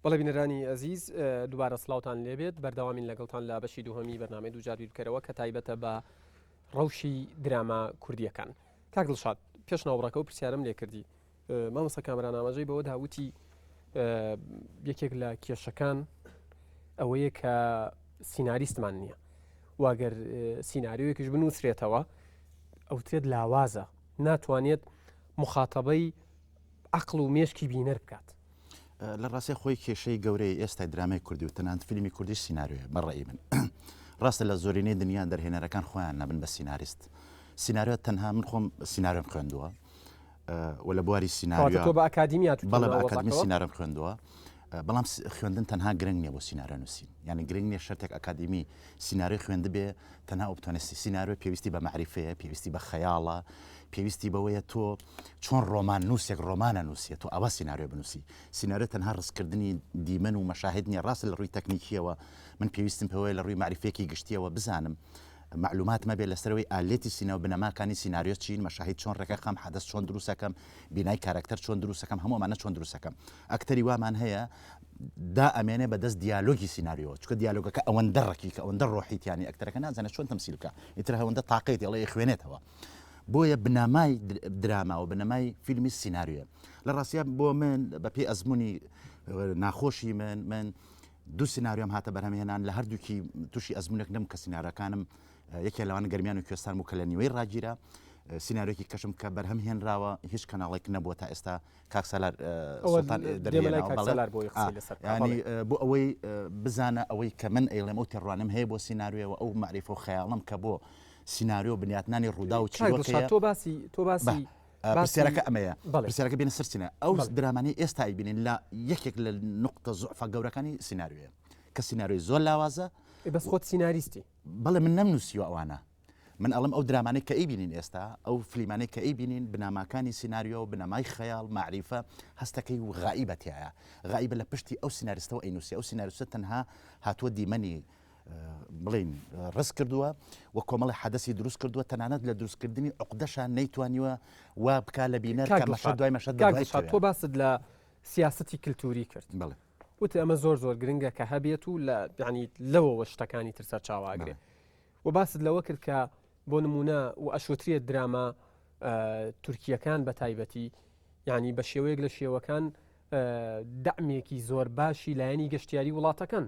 بەڵێ بینەرانی ئەزیز دووبارە سڵاوتان لێبێت بەردەوامین لەگەڵتان لە بەشی دووهەمی بەرنامەی دووجار بیر بکەرەوە کە تایبەتە بە ڕەوشی دراما کوردیەکان کاک دڵشاد پێش ناوبڕەکە و پرسیارم لێ کردی مامۆستا کامران ئاماژەی بەوەدا وتی یەکێک لە کێشەکان ئەوەیە کە سیناریستمان نییە واگەر سیناریۆیەکیش بنووسرێتەوە ئەوترێت لاوازە ناتوانێت مخاتەبەی عەقڵ و مێشکی بینەر بکات. لە ڕاستیا خۆی کێشەی گەورەی ئێستای درامای کوردی و تەنانەت فیلمی کوردیش سیناریۆیە بە ڕەئی من. ڕاستە لە زۆرینەی دنیا دەرهێنەرەکان خۆیان نەبن بە سیناریست. سیناریۆ تەنها من خۆم سیناریۆم خوێندووە و لە بواری سیناریۆ تۆ بە ئەکادیمی هاتوویتە بەڵێ بە ئەکادیمی سیناریۆم خوێندووە. بەڵام خوێندن تەنها گرنگ نییە بۆ سیناریۆ نووسین. یانی گرنگ نییە شەرتێک ئەکادیمی سیناریۆی خوێندبێ تەنها ئەو بتوانێت سیناریۆ پێویستی بە مەعریفەیە، پێویستی بە خەیاڵە، پێویستی بەوەیە تۆ چۆن ڕۆمان نووسێک ڕۆمان ئەنووسێت تۆ ئاوا سیناریۆ بنووسی. سیناریۆ تەنها ڕستکردنی دیمەن و مەشاهد نییە، ڕاستە لە ڕووی تەکنیکییەوە من پێویستم پێوەیە لە ڕووی مەعریفەیەکی گشتییەوە بزانم مەعلوماتم هەبێت لەسەر ئەوەی ئالێتی سینەما بنەماکانی سیناریۆ چین، مەشاهید چۆن ڕێکەخەم، حەدەس چۆن دروست ئەکەم، بینای کارەکتەر چۆن دروست ئەکەم، هەموو ئەمانە چۆن دروست ئەکەم. ئەکتەری وامان هەیە دا ئەمێنێ بە دەست دیالۆگی سیناریۆوە، چونکە دیالۆگەکە ئەوەندە ڕەکیکە، ئەوەندە ڕۆحی تیا نییە، ئەکتەرەکە نازانێت چۆن تەمسیل بکا، ئیتر ئەوەندە تاقەیەتی ئەڵێ ئەیخوێنێتەوە. بۆیە بنەمای دراما و بنەمای فیلمی سیناریۆیە. لە ڕاستیا بۆ من بە پێی ئەزموونی ناخۆشی من، من دوو سیناریۆم هاتە بەرهەمهێنان لە هەردووکی تووشی ئەزموونێک نەبووم کە سیناریۆکانم یەکێ لەوانە گەرمیان و کوێستان بوو کە لە نیوەی ڕاگیرا سیناریۆکی کەشم کە بەرهەم هێنراوە هیچ کەناڵێک نەبووە تا ئێستا کاک سالار سوڵتان دەرهێناوە بۆ ئەوەی بزانە ئەوەی کە من ئەیڵێم ئەو تێڕوانم هەیە بۆ سیناریۆوە ئەو مەعریفە و خەیاڵم کە بۆ سیناریۆ بنیاتنانی ڕوودا و چیرۆک تۆ باسی تۆ باسی پرسیارەکە ئەمەیە پرسیارەکە بێنە سەر سینە ئەو درامانەی ئێستا ئەیبینین لە یەکێک لە نقطە زوعفە گەورەکانی سیناریۆیە کە سیناریۆی زۆر لاوازە بەس خۆت سیناریستی بەڵێ من نەمنووسیوە ئەوانە من ئەڵم ئەو درامانەی کە ئەیبینین ئێستا ئەو فلیمانەی کە ئەیبینین بناماکانی سیناریۆ بنەمای خەیاڵ مەعریفە هەستەکەی و غائیبە تیایە غائیبە لە پشتی ئەو سیناریستەوە ئەینوسی ئەو سیناریستە تەنها هاتووە دیمەنی بڵین ڕز کردووە و کۆمەڵی حەدەسی دروست کردووە تەنانەت لە دروستکردنی عقدەشان نەیتوانیوە وا بکا لە بینەر کە مەشە دوای مەشە تۆ باست لە سیاستی کللتوری کرد بڵێ وتی ئەمە زۆر زۆر گرنگە کە هەبێت و لە یعنی لەوەوە شتەکانی تر سەرچاوە ئەگرێ و باست لەوە کرد کە بۆ نمونە و ئەشوترێت دراما تورکیەکان بە تایبەتی یعنی بە شێوەیەک لە شێوەکان دەعمێکی زۆر باشی لایەنی گەشتیاری وڵاتەکەن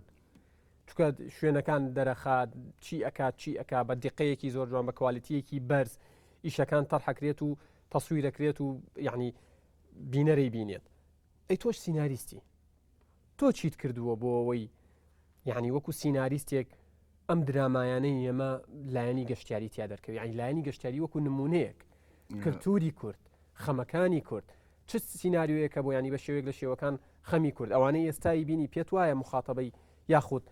چونکە شوێنەکان دەرەخات چی ئەکات چی ئەک بە دیقەیەکی زۆر جوان بە کوالیتیەکی بەرز ئیشەکان تەرحەکرێت و تەسویرەکرێت و یعنی بینەرەی بینێت ئەی تۆش سیناریستی تۆ چیت کردووە بۆ ئەوەی یعنی وەکو سیناریستێک ئەم درامایانەی ئێمە لایەنی گەشتیاری تیا دەرکەوی یعنی لایەنی گەشتیاری وەکو نمونەیەک کللتوری کورد خەمەکانی کورد چ سیناریۆیەکە بۆ ینی بە شێوەیەک لە شێوەکان خەمی کورد ئەوانەی ئێستای بینی پێت وایە مخاتەبەی یاخود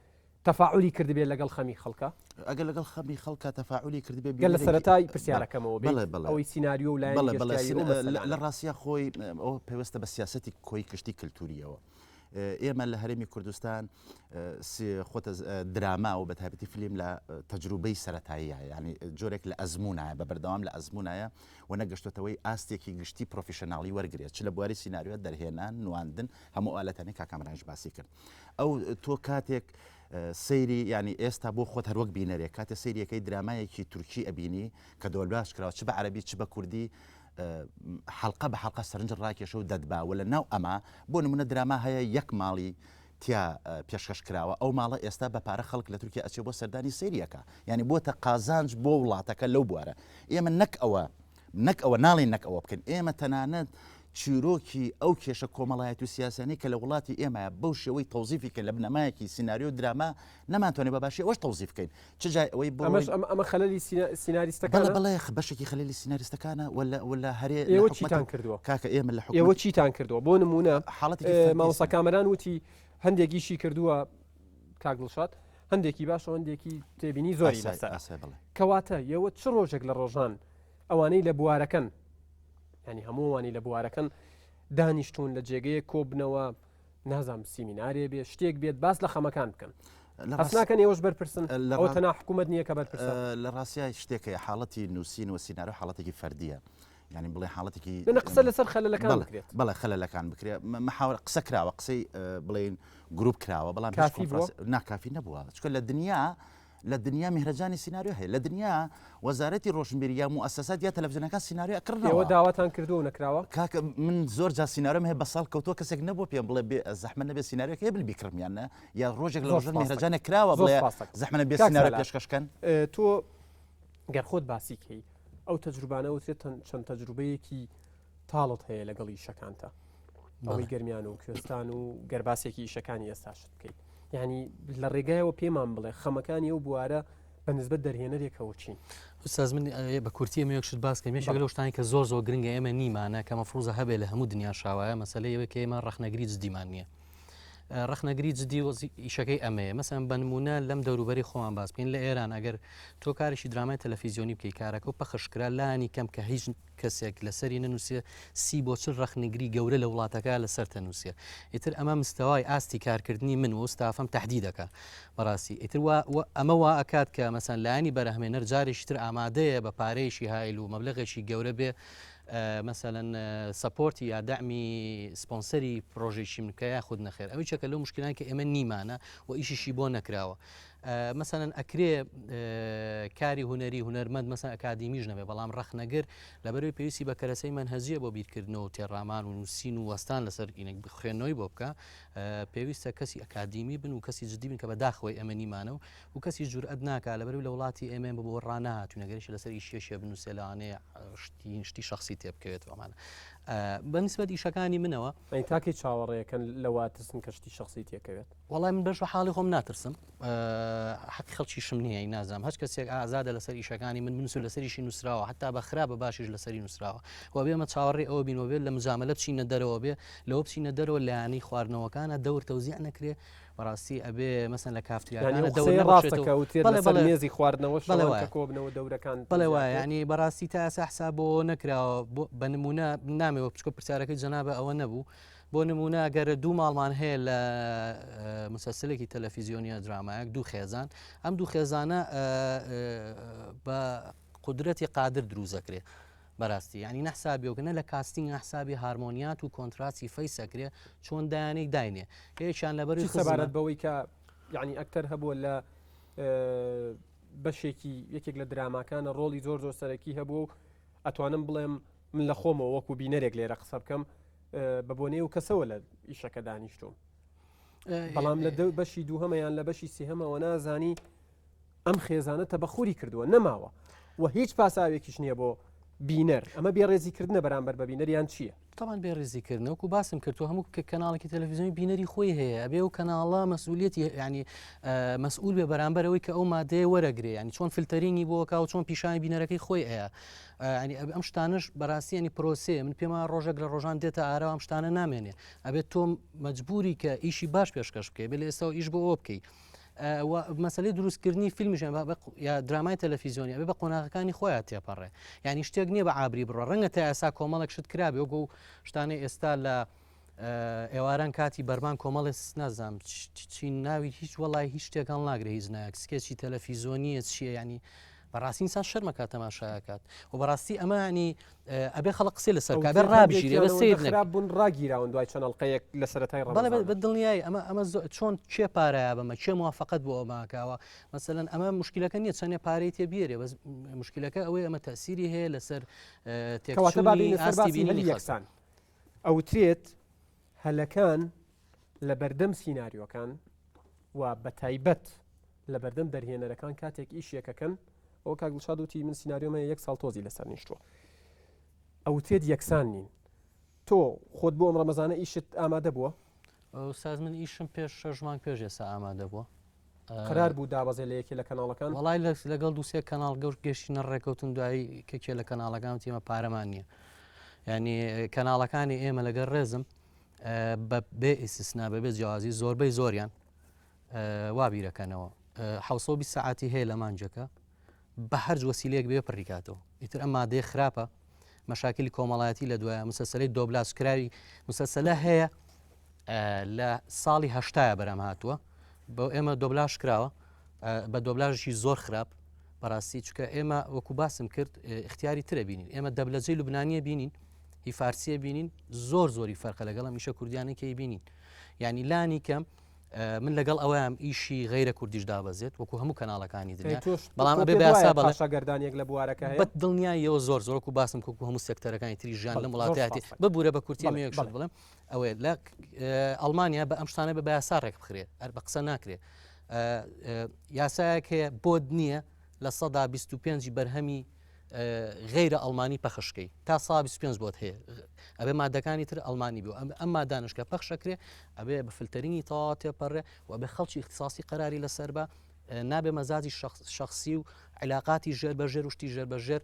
تەفاعلی کردبێت لەگەڵ خەمی خەڵکە؟ ئەگەر لەگەڵ خەمی خەڵکە تەفاعلی کردبێ گەر لە سەرەتای پرسیارەکەمەوە بێت ئەوەی سیناریۆ و لایەنی گەشتیاری ئەو مەسەلانە. لە ڕاستیا خۆی ئەوە پەیوەستە بە سیاسەتی کۆی گشتی کلتورییەوە. ئێمە لە هەرێمی کوردستان خۆتە دراما و بە تایبەتی فلیم لە تەجروبەی سەتاییە ینی جۆرێک لە ئەزمونایە بە بەردەوام لە ئەزمونایە و نەگەشتێتەوەی ئاستێکی گشتی professional ی وەرگێت چ لە بواری سیناریۆ دەرهێنان نواندن هەموو ئالەتانی کاکامرانش باسی کرد ئەو تۆ کاتێک سەیری ینی ئێستا بۆ خۆت هەروەک بینەرێک کاتێ سەیریەکەی درامایەکی تورکی ئەبینی کە دۆبلاژ کراوە چ بە عەربی چ بە کوردی حەڵقە بە حەڵقە سەرنج ڕاکێشە و دەتبا و لە ناو ئەمە بۆ نمونە دراما هەیە یەک ماڵی تیا پێشکەش کراوە ئەو ماڵە ئێستا بە پارە خەڵک لە تورکیا ئەچێ بۆ سەردانی سەیریەکە یعنی بۆتە قازانج بۆ وڵاتەکە لەو بوارە ئێمە نەک ئەوە نەک ئەوە ناڵێن نەک ئەوە بکەن ئێمە تەنانەت چیرۆکی ئەو کێشە کۆمەڵایەتی و سیاسیانەی کە لە وڵاتی ئێمە بەو شێوەی تەوزیفی کە لە بنەمایەکی سیناریۆ و دراما نەمانتوانێت بە باشی ئەوەش تەوزیف بکەین چ جای ئەوەی بۆ ئەمەش ئەمە خەلەلی سیناریستەکانە؟ بەڵێ بەڵێ بەشێکی خەلەلی سیناریستەکانە ولا ولا هەرێ ئێوە چیتان کردووە کاکە ئێمە لە ئێوە چیتان کردووە بۆ نمونە حاڵەتێکی مامۆستا کامەران وتی هەندێک ئیشی کردووە کاک دڵشاد هەندێکی باش و هەندێکی تێبینی زۆری لەسەر کەواتە ئێوە چ ڕۆژێک لە ڕۆژان ئەوانەی لە بوارەکەن ینی هەموو ئەوانەی لە بوارەکەن دانیشتون لە جێگەیە کۆبنەوە نازانم سیمینارێ بێ شتێک بێت باس لە خەمەکان بکەن هەست ناکەن ئێوەش بەرپرسن ئەوە تەنها حکوومەت نییە کە بەرپرسە لە ڕاستیا شتێک هەیە حاڵەتی نووسین و سیناریۆ حاڵەتێکی فەردییە. یعنی بڵێ حاڵەتێکی قسە لەسەر خەلەکان بکرێت بەڵێ خەلەکان بکرێت محاور قسە کراوە قسەی بڵێن گروپ کراوە بەڵام کافی ناکافی نەبووە چکە لە دنیا لە دنیا میهرەجانی سیناریۆ هەیە لە دنیا وەزارەتی ڕۆشنبیری یا موئەسەسات یا تەلەفزیۆنەکان سیناریۆ ئەکڕنەوە. ئێوە داواتان کردووە و نەکراوە؟ کاکە من زۆر جار سیناریۆم هەیە بە ساڵ کەوتووە کەسێک نەبووە پێم بڵێ بێ زەحمەت نەبێ سیناریۆکە هەیە بل بیکڕم یان نا یا ڕۆژێک لە زۆر ڕۆژان سپاس دەکەم. میهرەجانێک کراوە زۆر بڵێ سپاس دەکەم. زەحمەت نەبێ کاک سیناریۆ سالار پێشکەش کەن. تۆ گەر خۆت باسی کەی ئەو تەجروبانە وترێت چەند تەجروبەیەکی تاڵت هەیە لەگەڵ ئیشەکانتا ئەوەی گەرمیان و کوێستان و گەر باسێکی ئیشەکانی ئێستاشت بکەیت یعنی لە ڕێگایەوە پێمان بڵێ خەمەکانی ئەو بوارە بە نسبەت دەرهێنەرێکەوە چین؟ ئوستاز من بە کورتی ئەمە یەک شت باس کەم یەکێک لەو شتانەی کە زۆر زۆر گرنگە ئێمە نیمانە کە مەفروزە هەبێ لە هەموو دنیا شاوایە مەسەلەی ئەوەیە کە ئێمە ڕەخنەگری جدیمان نییە ڕەخنەگری جدی ئیشەکەی ئەمەیە مەسەن بە نمونە لەم دەوروبەری خۆمان باس بکەین لە ئێران ئەگەر تۆ کارێکی درامای تەلەفیزیۆنی بکەی کارەکە و پەخشکرا لانی کەم کە هیچ کەسێک لەسەری نەنووسێ سی بۆ چل ڕەخنەگری گەورە لە وڵاتەکە لەسەر تەنووسێ ئیتر ئەمە مستەوای ئاستی کارکردنی من و ستافم تهدید دەکا بەڕاستی ئیتر وا ئەمە وا ئەکات کە مەسەن لایەنی بەرهەمێنەر جارێکی تر ئامادەیە بە پارەیەکی هایل و مەبلغێکی گەورە بێ مەسەلەن support ی یا دەعمی سپۆنسەری پرۆژێکی من بکە یاخود نەخێر ئەوی چەکە لەو مشکلان کە ئێمە نیمانە و ئیشیشی بۆ نەکراوە مەسەلەن ئەکرێ کاری هونەری هونەرمەند مەسەن ئەکادیمیش نەبێ بەڵام ڕەخنەگر لەبەرەوەی پێویستی بە کەرەسەی مەنهەجیە بۆ بیرکردنەوە و تێڕامان و نووسین و وەستان لەسەر ئینە خوێندنەوەی بۆ بکە پێویستە کەسی ئەکادیمی بن و کەسی جدی بن کە بەداخەوەی ئەمە نیمانە و و کەسی جورئەت ناکا لەبەرەوەی لە وڵاتی ئێمە بۆ ڕانەهاتوین ئەگەریش لەسەر ئیشێشێ بنووسێ لەوانەیە شتی شتی شخصی تێ بکەوێت و ئەمانە بە نسبەت ئیشەکانی منەوە ئەی تاکەی چاوەڕێەکەن لەوە ترسن کە شتی شخصی تێکەوێت؟ وەڵای من بەش بە حاڵی خۆم ناترسم حەقی خەڵکیشم نییە نازانم هەچ کەسێک ئازادە لەسەر ئیشەکانی من بنووسێ لەسەریشی نووسراوە حتا بە خراپ بە باشیش لەسەری نووسراوە و بێمە چاوەڕێ ئەوە بین و بێت لە مجاملە بچینە دەرەوە بێ لەوە بچینە دەرەوە لایەنەی خواردنەوەکانە دەور تەوزیع نەکرێ بەڕاستی ئەبێ مەسەن لە کافتریاکانە دەور ڕاستەکە وترێت لەسەر مێزی خواردنەوە بەڵێ وایە کۆبنەوە دەورەکان بەڵێ وایە ینی بەڕاستی تا ئێستا حساب بۆ نەکراوە بە نمونە نامەوە بچکۆ پرسیارەکەی جەنابە ئەوە نەبوو بۆ نمونە گەر دوو ماڵمان هەیە لە مسەسلێکی تەلەفیزیۆنیە درامایەک دوو خێزان ئەم دوو خێزانە بە قودرەتی قادر دروست دەکرێ بەراستی یانی نە حسابی ئەوکە نە لە casting نە حسابی هارمۆنیات و کۆنتراسی face ئەکرێ چۆن دایانەی داینێ یەکیان لەبەروی چی سەبارەت بەوەی کە یعنی ئەکتەر هەبووە لە بەشێکی یەکێک لە دراماکانە ڕۆڵی زۆر زۆر سەرەکی هەبوو و ئەتوانم بڵێم من لە خۆمەوە وەکو بینەرێک لێرە قسە بکەم بە بۆنەی و کەسەوە لە ئیشەکە دانیشتوم بەڵام لە بەشی دووهەمە یان لە بەشی سێهەمەوە نازانی ئەم خێزانە تەبەخوری کردووە نەماوە و هیچ پاساوێکیش نییە بۆ بینەر ئەمە بێڕێزیکردنە بەرامبەر بە بینەر یان چییە؟ تەبعەن بێڕێزیکردنە وەکو باسم کرد تۆ هەموو کە کەناڵێکی تەلەفیزیۆنی بینەری خۆی هەیە ئەبێ ئەو کەناڵە مەسئولیەتی ینی مەسئول بێ بەرامبەرەوەی کە ئەو مادەیە وەرەگرێ ینی چۆن filtering ی بۆکا و چۆن پیشانی بینەرەکەی خۆی ئەیە ینی ئەم شتانش بەڕاستی ینی پرۆسەیە من پێما ڕۆژێک لە ڕۆژان دێتە ئارا ئەم شتانە نامێنێ ئەبێت تۆ مەجبوری کە ئیشی باش پێشکەش بکەی بێ لە ئێستا ئیش بۆ ئەوە بکەی مەسەلەی دروستکردنی فیلمیش یا درامای تەلەفیزیۆنی ئەبێ بە قۆناغەکانی خۆیان تێپەڕێ یعنی شتێک نییە بە عابری بڕە ڕەنگە تا ئێستا کۆمەڵێک شت کرابێ وەکو شتانەی ئێستا لە ئێواران کاتی بەرمان کۆمەڵێ نازانم چی ناوی هیچ وەڵای هیچ شتێک هەڵناگرێ هیچ نایەک سکێچی تەلەفیزۆنیە چییە ینی بەڕاستی ئینسان شەرمەکات تەماشاکات و بەڕاستی ئەمە ینی ئەبێ خەڵک قسەی لەسەر بکات ئەبێ ڕابگیرێ ئەبێ سەیر نەکرێ. خراپ بوون ڕاگیراون دوای چەند ئەڵقەیەک لە سەرەتای بەڵێ ڕەمەزانە. بە دڵنیایی ئەمە ئەمە زۆ چۆن کێ پارەیە بەمە کێ موافقەت بۆ ئەمە ئەکاوە مەسەلەن ئەمە مشکلەکە نییە چەندێ پارەی تێ بێرێ بەس مشکلەکە ئەوەی ئەمە تەسیری هەیە لەسەر کەواتە با تێکچوونی بێینە سەر ئاستی باسی هەلی بینینی خەڵک. یەکسان ئەوترێت هەلەکان لە بەردەم سیناریۆکان و بەتایبەت لە بەردەم دەرهێنەرەکان کاتێک ئیشێکەکەن ئەوە کاک دڵشاد وتی من سیناریۆم هەیە یەک ساڵ تۆزی لەسەر نیشتووە ئەوترێت یەکسان نین تۆ خۆت بۆ ئەم ڕەمەزانە ئیشت ئامادە بووە؟ ئوستاز من ئیشم پێش شەش مانگ پێش ئێستا ئامادە بووە. قەرار بوو دابەزێ لە یەکێ لە کەناڵەکان؟ وەڵای لەگەڵ دوو سێ کەناڵ گەشت گەشتینە ڕێکەوتن دوایی کە کێ لە کەناڵەکان وتی ئێمە پارەمان نییە یعنی کەناڵەکانی ئێمە لەگەڵ ڕێزم بە بێ ئیسیسنا بەبێ جیاوازی زۆربەی زۆریان وا بیرەکەنەوە 720 سەعاتی هەیە لە مانجەکە بە هەر وەسیلەیەک بێ پڕیکاتەوە ئیتر ئەم مادەیە خراپە مەشاکلی کۆمەڵایەتی لە دوایە مسەسەلەی دۆبلاس کراوی مسەسەلە هەیە لە ساڵی هەشتایە بەرەم هاتووە بۆ ئێمە دۆبلاش کراوە بە دۆبلاژی زۆر خراپ. بەڕاستی چکە ئێمە وەکو باسم کرد اختیاری ترە بینین ئێمە دەبلەجەی لوبنانیە بینین هی فارسیە بینین زۆر زۆری فەرقە لەگەڵ ئەم ئیشە کوردیانەی کەی بینین یعنی لانی کەم من لەگەڵ ئەوەیان ئیشی غیرە کوردیش دابەزێت وەکو هەموو کەناڵەکانی دنیا بەڵام ئەبێ بەیاسا بەڵێ شاگردانێک لە بوارەکە هەیە دڵنیاییەوە زۆر زۆر وەکو باسم کوکو هەموو سێکتەرەکانی تری ژیان لەم وڵاتیاتی ببوورە بە کورتی مێک شت بڵێم ئەوەیە لە ئەڵمانیا بە ئەم شتانە بە بەیاسا ڕێک بخرێت هەر بە قسە ناکرێت یاسایەک هەیە بۆت نییە 25% بەرهەمی غەیرە ئەڵمانی پەخشکەی تا سا 25 بۆت هەیە ئەبێ مادەکانی تر ئەڵمانی بوو ئەم ئەم مادانشکە پەخشەکرێ ئەبێ بە filtering ی تەواو تێپەڕێ و ئەبێ خەڵکی اختصاصی قەراری لەسەر بە نابێ مەزاجی شخصی و علاقاتی ژێر بە ژێر وشتی ژێر بە ژێر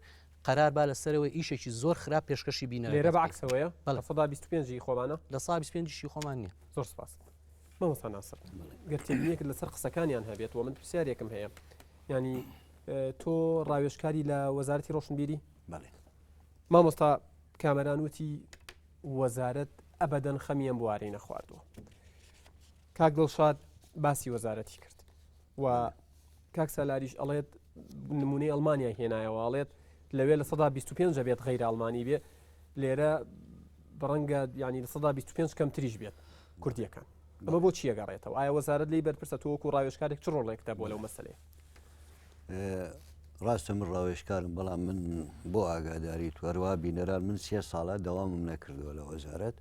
قەرار با لەسەرەوەی ئیشێکی زۆر خراپ پێشکەشی بینەر لێرە بە عکسەوەیە بەڵێ سەدا 25 ی خۆمانە لە سا 25 شی خۆمان نییە زۆر سپاس مامۆستا ناسر گەر تێبینیەکت لەسەر قسەکانیان هەبێت و من پرسیارێکم هەیە ینی تۆ ڕاوێژکاری لە وەزارەتی ڕۆشنبیری؟ بەڵێ. مامۆستا کامەران وتی وەزارەت ئەبەدەن خەمی ئەم بوارەی نەخواردووە. کاک دڵشاد باسی وەزارەتی کرد و کاک سالاریش ئەڵێت نمونەی ئەڵمانیا هێنایەوە ئەڵێت لەوێ لە سەدا 25 بێت غەیرە ئەڵمانی بێ لێرە بڕەنگە ینی لە سەدا 25 کەمتریش بێت کوردیەکان ئەمە بۆ چیە گەڕێتەوە ئایا وەزارەت لی بەرپرسە تۆ وەکو ڕاوێژکارێک چ ڕۆڵێک دەبوو لەو مەسلەیە ڕاستە من ڕاوێژکارم بەڵام من بۆ ئاگاداری تو هەروە بینەران من سێ ساڵە دەوامم نەکردووە لە وەزارەت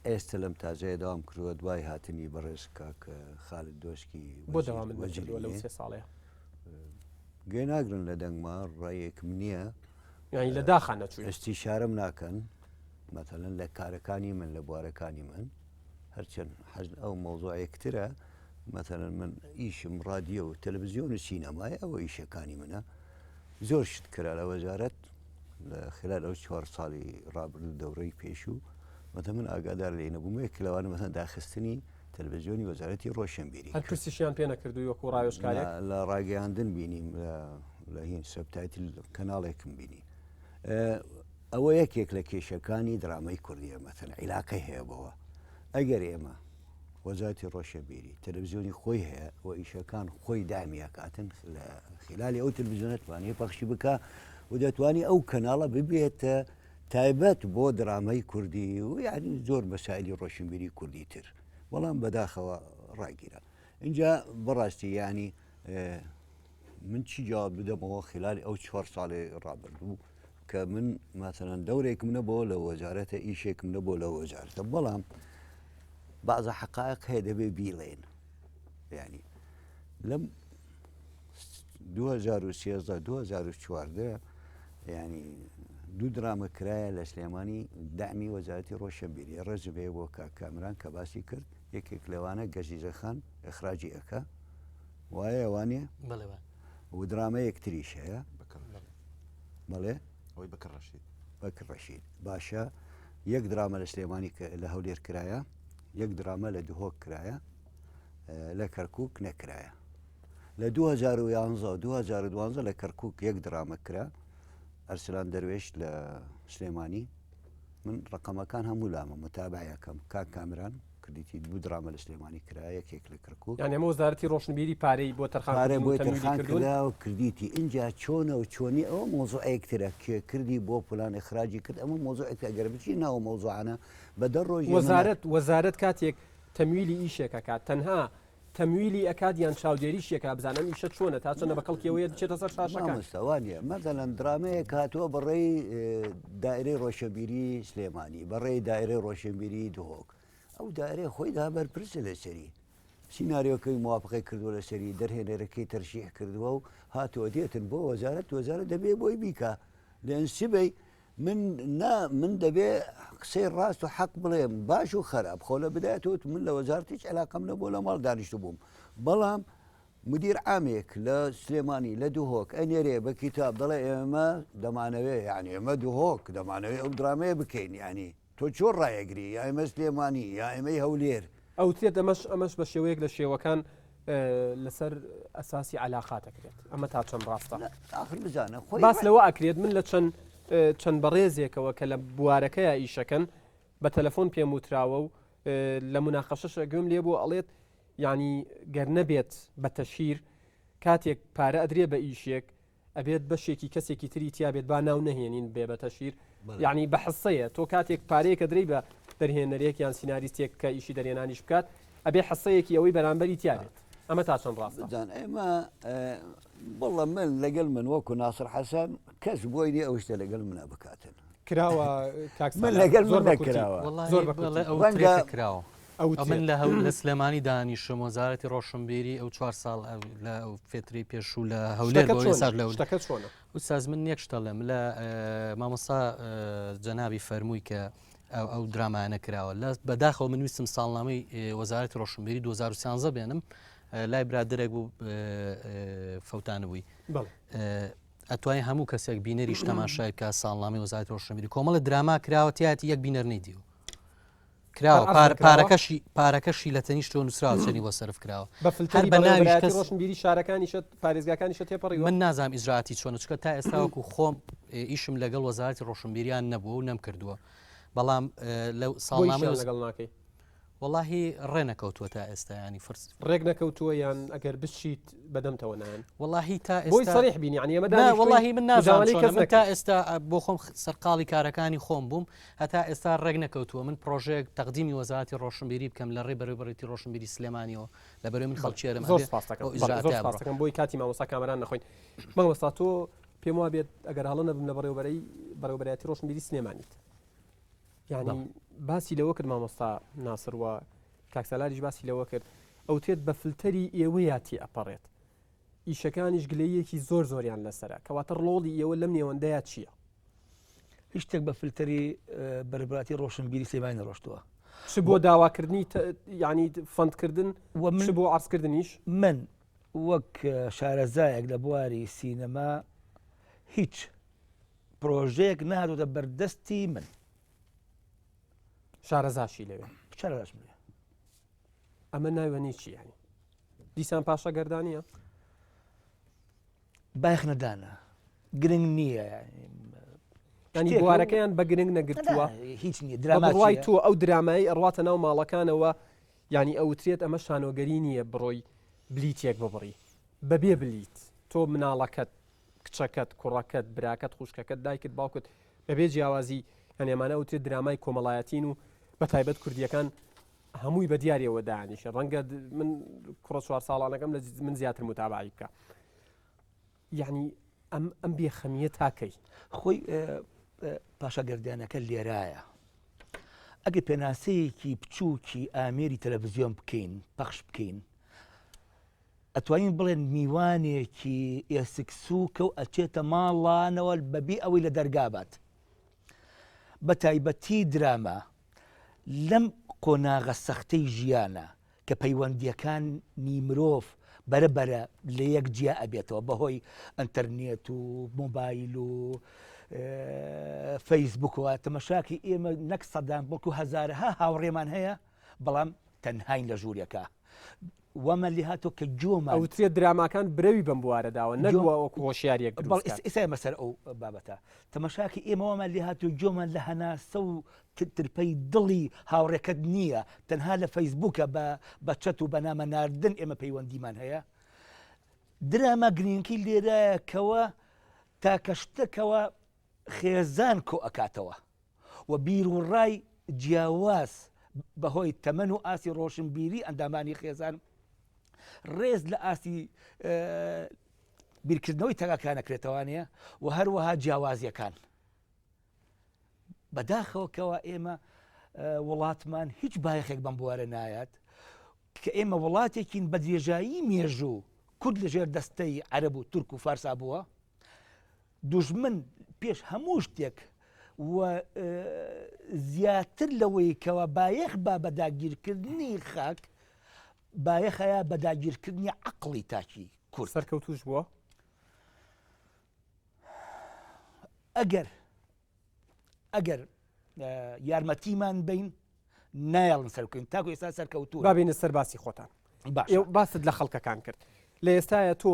ئێستا لەم تازەیە داوام کردووە دوای هاتنی بەڕێز کاک خالد دۆسکی بۆ دەوامت نەکردووە لەو سێ ساڵەیە گوێ ناگرن لە دەنگما ڕێیەکم نییە یانی لە داخان نەچووی ئەستیشارم ناکەن مەتەلەن لە کارەکانی من لە بوارەکانی من هەرچەند حەز ئەو مەوزوعێکترە مەتەلەن من ئیشم ڕادیۆ و تەلەڤزیۆن و سینەمایە ئەوە ئیشەکانی منە زۆر شت کرا لە وەزارەت لە خلال ئەو چوار ساڵی ڕابردوو دەورەی پێشوو مەتە من ئاگادار لێ نەبووم یەک لەوانە مەسەن داخستنی تەلەڤزیۆنی وەزارەتی ڕۆشنبیری هەر پرسیشیان پێ نەکردووی وەکو ڕاوێژکارێک لە ڕاگەیاندن بینیم لە هین subtitle کەناڵێکم بینی ئەوە یەکێک لە کێشەکانی درامای کوردیە مەسەن عیلاقەی هەیە بەوە ئەگەر ئێمە وەزارەتی ڕۆشنبیری تەلەڤزیۆنی خۆی هەیە و ئیشەکان خۆی دامی ئەکاتن لە خلالی ئەو تەلەڤزیۆنە توانی پەخشی بکە و دەتوانی ئەو کەناڵە ببێتە تایبەت بۆ درامای کوردی و یعنی زۆر مەسایلی ڕۆشنبیری کوردی تر بەڵام بەداخەوە ڕاگیرا اینجا بەڕاستی یعنی من چی جواب بدەمەوە خلالی ئەو چوار ساڵی ڕابردوو کە من مەسەلەن دەورێکم نەبووە لە وەزارەتە ئیشێکم نەبووە لە وەزارەتە بەڵام بەعزە حقایق هەیە دەبێ بیڵێن ینی لەم 2013 2014 ینی دوو دراما کرایە لە سلێمانی دامی وەزارەتی ڕۆشنبیری ڕێزم هەیە بۆ کاک کامران کە باسی کرد یەکێک لەوانە گەزیزەخان ئەخراجی ئەکا وایە وانە و درامەیەک تریش هەیە بەڵێ ئەوەی بەکر ڕەشید. بەکر ڕەشید باشە یەک دراما لە سلێمانی لە هەولێر کرایە یەک دراما لە دهۆک کرایە لە کەرکک نەکرایە لە 2011 2012 لە کەرکک یەک دراما کرا ئەرسلان دەروێش لە سلێمانی من ڕقەمەکان هەموو لامە متابعەکەم کاک کامران کردیتی دوو دراما لە سلێمانی کرا یەکێک لە کەرکوک. یانی ئەمە وەزارەتی ڕۆشنبیری پارەی بۆ تەرخان پارە کردن و بۆی تەمویلی تەرخان کردوون؟ کرا و کردیتی ئینجا چۆنە و چۆنی ئەوە مەوزوعێک ترە کێ کردی بۆ فلان ئیخراجی کرد ئەمە مەوزوعێک ئەگەر بچینە ناو مەوزوعانە بە دە ڕۆژ ئێمە وەزارەت وەزارەت کاتێک تەمویلی ئیشێک ئەکات تەنها تەمویلی ئەکات یان چاودێریشی ئەکات بزانە ئەم ئیشە چۆنە تا چەندە بە کەڵکی ئەوەیە بچێتە سەر شاشەکان؟ مامۆستا وا نییە مەسەلەن درامەیەک هاتووە بەڕێی دایرەی ڕۆشنبیری سلێمانی بەڕێی دایرەی ڕۆشنبیری دهۆک ئەو دایرەی خۆی دا بەرپرسە لەسەری سیناریۆکەی موافقەی کردووە لەسەری دەرهێنەرەکەی تەرشیح کردووە و هاتووە دێتن بۆ وەزارەت وەزارەت دەبێ بۆی بیکا لێن سبەی من نا من دەبێ قسەی ڕاست و حەق بڵێم باش و خراپ خۆ لە بدایەت وت من لە وەزارەت هیچ علاقەم نەبوو لە ماڵ دانیشت بووم بەڵام مدیر عامێک لە سلێمانی لە دهۆک ئەنێرێ بە کیتاب دەڵێ ئێمە دەمانەوێ یعنی ئێمە دهۆک دەمانەوێ ئەو درامەیە بکەین یعنی تۆ چۆن ڕایەگری یا ئێمە سلێمانی یا ئێمەی هەولێر. ئەوترێت ئەمەش ئەمەش بە شێوەیەک لە شێوەکان لەسەر ئەساسی عەلاقات ئەکرێت ئەمە تا چەند ڕاستە؟ ئاخر بزانە خۆی باس لەوە ئەکرێت من لە چەند چەند بەڕێزێکەوە کە لە بوارەکەیا ئیشەکەن بە تەلەفۆن پێم وتراوە و لە مناقەشەشە گوێم لێ بوو ئەڵێت یعنی گەر نەبێت بە تەشهیر کاتێک پارە ئەدرێ بە ئیشێک. ئەبێت بەشێکی کەسێکی تری تیابێت با ناو نەهێنین بێ بە تەشیر یعنی بە حسەیە تۆ کاتێک پارەیەکە درەی بە دەرهێنەرێک یان سیناریستێک کە ئیشی دەرێنانیش بکات ئەبێ حسەیەکی ئەوەی بەرامبەری تیابێت ئەمە تا چەند ڕاستە؟ جان ئێمە بەڵە من لەگەڵ من وەکو ناسر حەسەن کەس بۆی نیە ئەو شتە لەگەڵ منە بکاتن کراوە کاک من لەگەڵ زۆر نەکراوە زۆر بەڵێ کراوە ئەو من لە هەو لە سلێمانی دانیشم وەزارەتی ڕۆشنبیری ئەو چوار ساڵ لە ئەو فێتری پێشوو لە هەولێر بۆ ئێستا لە شتەکە چۆنە ئوستاز من یەک شتەڵێم لە مامۆستا جەنابی فەرمووی کە ئەو درامایانە کراوە لە بەداخەوە من ویستم ساڵنامەی وەزارەتی ڕۆشنبیری 2013 بێنم لای برادێک بوو فەوتانە بووی ئەتوانین هەموو کەسێک بینەریش تەماشای بکە ساڵنامەی وەزارەتی ڕۆشنبیری کۆمەڵە دراما کراوە تیاتی یەک بینەر نەیدیوە کراوە پارەکەشی پارەکەشی لە تەنیشتەوە نووسراوە چەنی بۆ سەرف کراوە بە فلتەری بە ناویش کەس ڕۆشنبیری شارەکانیشت پارێزگاکانیشت تێپەڕیوە من نازانم ئیجراتی چۆنە چونکە تا ئێستا وەکو خۆم ئیشم لەگەڵ وەزارەتی ڕۆشنبیریان نەبووە و نەمکردووە بەڵام لەو ساڵنامەی لەگەڵ ناکەی وەڵاهی ڕێ نەکەوتووە تا ئێستا ینی فرس ڕێک نەکەوتووە یان ئەگەر بچیت بەدەمتەوە نایەن وەڵاهی تا ئێستا بۆی سەریح بین یعنی ئێمە دانیشتووین وەڵاهی من نازانم چۆنە من تا ئێستا بۆ خۆم سەرقاڵی کارەکانی خۆم بووم هەتا ئێستا ڕێک نەکەوتووە من پرۆژەیەک تەقدیمی وەزارەتی ڕۆشنبیری بکەم لە ڕێی بەڕێوەبەرێتی ڕۆشنبیری سلێمانیەوە لە بەرەی من خەڵکیێرم زۆر سپاس دەکەم زۆر سپاس دەکەم بۆی کاتی مامۆستا کامەران نەخۆین مامۆستا تۆ پێم وا بێت ئەگەر هەڵە نەبم لە بەڕێوەبەرەی بەڕێوەبەرایەتی ڕۆشنبیری سلێمانیت یعنی باسی لەوە کرد مامۆستا ناسر و کاک سالاریش باسی لەوە کرد ئەوترێت بە فلتەری ئێوەیە تێ ئەپەڕێت ئیشەکانیش گلەییەکی زۆر زۆریان لەسەرە کەواتە ڕۆڵی ئێوە لەم نێوەندەیا چییە؟ هیچ شتێک بە فلتەری بەربراتی ڕۆشنبیری سلێمانی نەڕۆشتووە. چ بۆ داواکردنی یعنی فەندکردن و چ بۆ عەرزکردنیش؟ من وەک شارەزایەک لە بواری سینەما هیچ پرۆژەیەک نهاتۆتە بەردەستی من. شارەزاشی لەوێ؟ شارەزاشم لەوێ. ئەمە ناوێنەی چی یعنی؟ دیسان پاشا گەردانیە؟ بایەخ نەدانە گرنگ نییە ینی بوارەکەیان بە گرنگ نەگرتووە هیچ نییە درامای تۆ ئەو درامایی ئەڕاتە ناو ماڵەکانەوە ینی ئەوترێت ئەمە شانۆگەری نییە بڕۆی بلیتێک ببڕی بەبێ بلیت تۆ مناڵەکەت کچەکەت کوڕەکەت براکەت خوشکەکەت دایکت باوکت بەبێ جیاوازی هەنێمانە ئەوترێت درامای کۆمەڵایەتین و بە تایبەت کوردیەکان هەمووی بە دیاریەوە دانیشە ڕەنگە من کوڕە چوار ساڵانەکەم لە من زیاتر متابعی بکە یعنی ئەم ئەم بێخەمیە تاکەی خۆی پاشاگەردانەکە لێرایە ئەگە پێناسەیەکی بچووکی ئامێری تەلەڤزیۆن بکەین پەخش بکەین ئەتوانین بڵێن میوانێکی ئێسک سووکە و ئەچێتە ماڵانەوە بەبێ ئەوەی لە دەرگا بات بە تایبەتی دراما لەم قۆناغە سەختەی ژیانە کە پەیوەندییەکانی مرۆڤ بەرە بەرە لە یەک جیا ئەبێتەوە بەهۆی ئەتەرنێت و مۆبایل و فەیسبوکەوە تەمەشاکی ئێمە نەک سەدان بەڵکو هەزارەها هاوڕێمان هەیە بەڵام تەنهاین لە ژوورێکە وەمە لێهاتوە کە گۆمان ئەوترێت دراماکان برەوی بەم بوارە داوە نەک وەکو هۆشیاریەک دروست بکات. ئێستا ئێمە سەر ئەو بابەتە تەمەشاکی ئێمە وامان لێهاتوە گۆمان لە هەناسە و ترپەی دڵی هاوڕێکەت نییە تەنها لە فەیسبوکە بە بە چەت و بە نامە ناردن ئێمە پەیوەندیمان هەیە دراما گرینگی لێرایە کەوە تاکە شتەکەوە خێزان کۆ ئەکاتەوە و بیروڕای جیاواز بەهۆی تەمەن و ئاستی ڕۆشنبیری ئەندامانی خێزان ڕێز لە ئاستی بیرکردنەوەی تەگاکان نەکرێتەوانەیە و هەروەها جیاوازیەکان بەداخەوە کەوا ئێمە وڵاتمان هیچ بایەخێک بەم بوارە نایات کە ئێمە وڵاتێکین بە درێژایی مێژوو کورد لەژێر دەستەی عەرەب و تورک و فارسا بووە دوژمن پێش هەموو شتێک و زیاتر لەوەی کەوا بایەخ با بە داگیرکردنی خاک بایەخەیە بە داگیرکردنی عەقڵی تاکی کورد. سەرکەوتووش بووە؟ ئەگەر ئەگەر یارمەتیمان بین نایەڵن سەرکەوین تاکو ئێستا سەرکەوتوو با بینە سەر باسی خۆتان باست لە خەڵکەکان کرد لە ئێستاە تۆ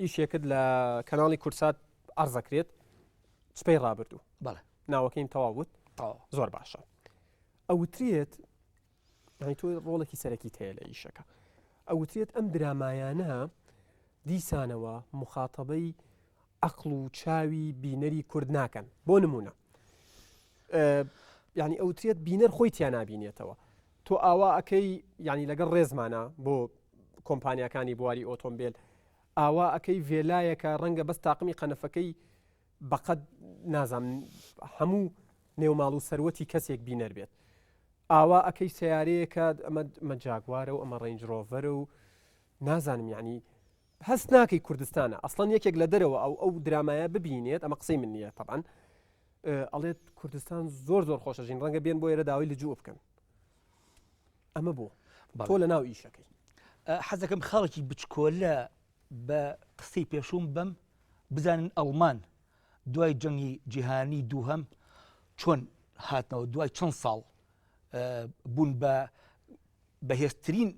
ئیشێکت لە کەناڵی کوردسات ئەرزەکرێت سپەی ڕابردوو بەڵێ ناوەکەیم تەواو بوت زۆر باشە ئەوترێت یعنی تۆ ڕۆڵێکی سەرەکی هەیە لە ئیشەکە ئەوترێت ئەم درامایانە دیسانەوە مخاتەبەی. عەقڵ و چاوی بینەری کورد ناکەن بۆ نمونە یعنی ئەوترێت بینەر خۆی تیا نابینێتەوە تۆ ئاوا ئەەکەی ینی لەگەڵ ڕێزمانە بۆ کۆمپانیاکانی بواری ئۆتۆمبیل ئاوا ئەەکەی ڤێلایەکە ڕەنگە بەس تاقمی قەنەفەکەی بەقەد نازانم هەموو نێوماڵ و سەروەتی کەسێک بینەر بێت ئاوا ئەەکەی سیارەیەکە ئەمە ئەمە جاگوارە و ئەمە ڕینج ڕۆڤەرە و نازانم یعنی هەست ناکەی کوردستانە ئەسڵەن یەکێک لە دەرەوە ئەو ئەو درامایە ببینێت ئەمە قسەی من نییە تەبعەن ئەڵێت کوردستان زۆر زۆر خۆشە ژین ڕەنگە بێن بۆ ئێرە داوای لجوو بکەن ئەمە بۆ تۆ لە ناو ئیشەکەی حەزەکەم خاڵێکی بچکۆلە بە قسەی پێشووم بم بزانن ئەڵمان دوای جەنگی جیهانی دووهەم چۆن هاتنەوە دوای چەند ساڵ بوون بە بەهێزترین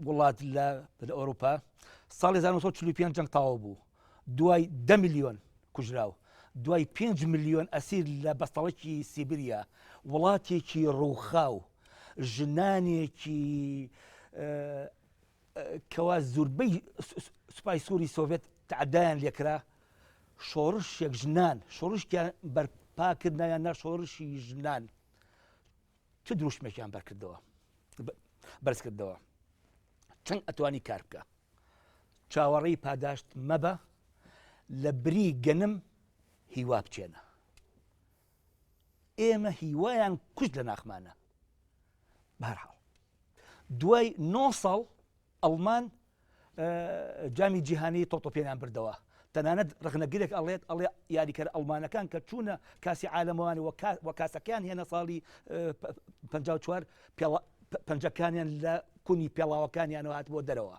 وڵات لە لە ئەوروپا ساڵی 1945 جەنگ تەواو بوو دوای 10 میلیۆن کوژراو دوای 5 میلیۆن ئەسیر لە بەستەڵەکی سیبریا وڵاتێکی ڕووخاو ژنانێکی کەوا زوربەی سوپای سووری سۆڤێت تعدایان لێکرا شۆڕشێک ژنان شۆڕشکیان بەرپا کردنایان نا شۆڕشی ژنان چ دروشمێکیان بەرکردەوە بەرزکردەوە چەند ئەتوانی کار بکە چاوەڕێی پاداشت مەبە لە بری گەنم هیوا بچێنە ئێمە هیوایان کوشت لە ناخمانە بەرحاڵ دوای نۆ ساڵ ئەڵمان جامی جیهانی تۆپتۆپێنیان بردەوە تەنانەت ڕەخنەگرێک ئەڵێت ئەڵێ یاریکەرە ئەڵمانەکان کە چوونە کاسی عالەمەوانی وە کاسەکەیان هێنا ساڵی 54 پەنجەکانیان لە کونی پێڵاوەکانیانەوە هاتبووە دەرەوە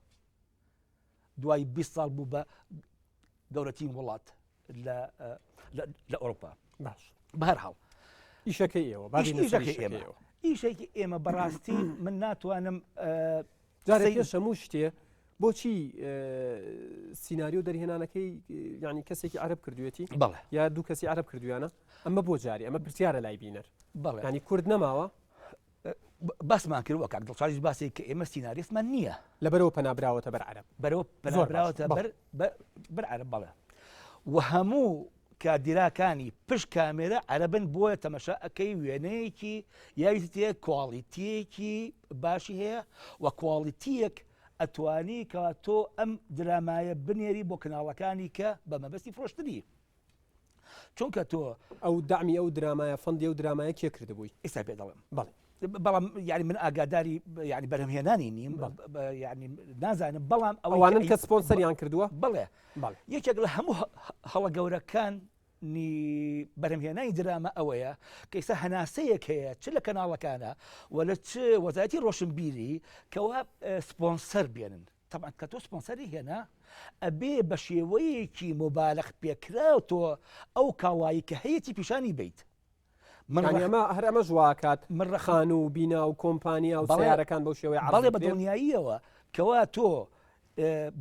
دوای 20 ساڵ بوو بە گەورەترین وڵات لە ئەوروپا باش بەهەرحاڵ ئیشەکەی ئێوە ئیشەکەی ئێمە ئیشێکی ئێمە بەڕاستی من ناتوانم جارێ پێش هەموو شتێ بۆچی سیناریۆ دەرهێنانەکەی ینی کەسێکی عرب کردوێتی بەڵێ یا دوو کەسی عرب کردویانە ئەمە بۆ جاری ئەمە پرسیارە لای بینەر بەڵێ ینی کورد نەماوە باسمان کرد وەک کاک دڵشادیش باسی کە ئێمە سیناریستمان نییە لەبەرەوە پەنابراوەتە بەر عرب بەرەوە پەنابراوەتە بەر بەر عرب بەڵێ و هەموو کادیراکانی پشت کامێرە عەرەبن بۆیە تەمەشا ئەکەی وێنەیەکی یاویستێ کواڵیتیەکی باشی هەیە و کواڵیتیەک ئەتوانی کەوا تۆ ئەم درامایە بنێری بۆ کەناڵەکانی کە بە مەبەستی فرۆشتنی چونکە تۆ ئەو دەعمی ئەو درامایە فەندی ئەو درامایە کێ کردبووی؟ ئێستا پێ دەڵێم بەڵێ. بەڵام یعنی من ئاگاداری یعنی بەرهەمهێنانی نیم یعنی نازانم بەڵام ئەوانن کە سپۆنسەریان کردووە بڵێ یەکێک لە هەموو هەڵە گەورەکان بەرهەمهێنانی دراما ئەوەیە کە ئێستا هەناسەیەک هەیە چ لە کەناڵەکانە و لە چ وەزارەتی ڕۆشنبیری کەوا سپۆنسەر بێنن تەبعەن کە تۆ سپۆنسەری هێنا ئەبێ بە شێوەیەکی مبالغ پێکراو تۆ ئەو کاڵایی کە هەیەی پیشانی بیت من ئەمە هەر ئەمە ژواکات من ڕەخان و بینا و کۆمپانیا و سیارەکان بەو شێوەی بەڵێ بە دڵنیاییەوە کەوا تۆ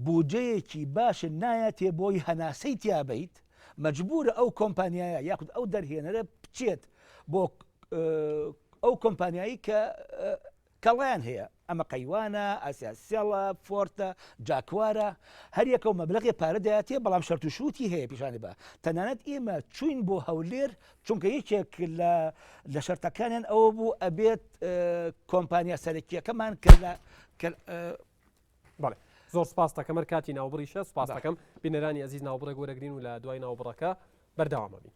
بودجەیەکی باش نایەتێ بۆی هەناسەی تیابیت مەجبورە ئەو کۆمپانیایە یاخود ئەو دەرهێنەرە بچێت بۆ ئەو کۆمپانیایی کە کەڵیان هەیە ئەمە قەیوانە، ئاسیاسێڵە، فۆرتە، جاکوارە، هەریەکە و مەبلەغێ پارە دەیاتێ بەڵام شەرت و شروتی هەیە پیشانی بە تەنانەت ئێمە چوین بۆ هەولێر چونکە یەکێک لە لە شەرتەکانیان ئەوە بوو ئەبێت کۆمپانیا سەرەکیەکەمان کە لە بەڵێ زۆر سپاس دەکەم هەر کاتی ناوبڕیشە سپاس دەکەم بینەرانی ئەزیز ناوبڕێک وەرەگرین و لە دوای ناوبڕەکە بەردەوامە بین.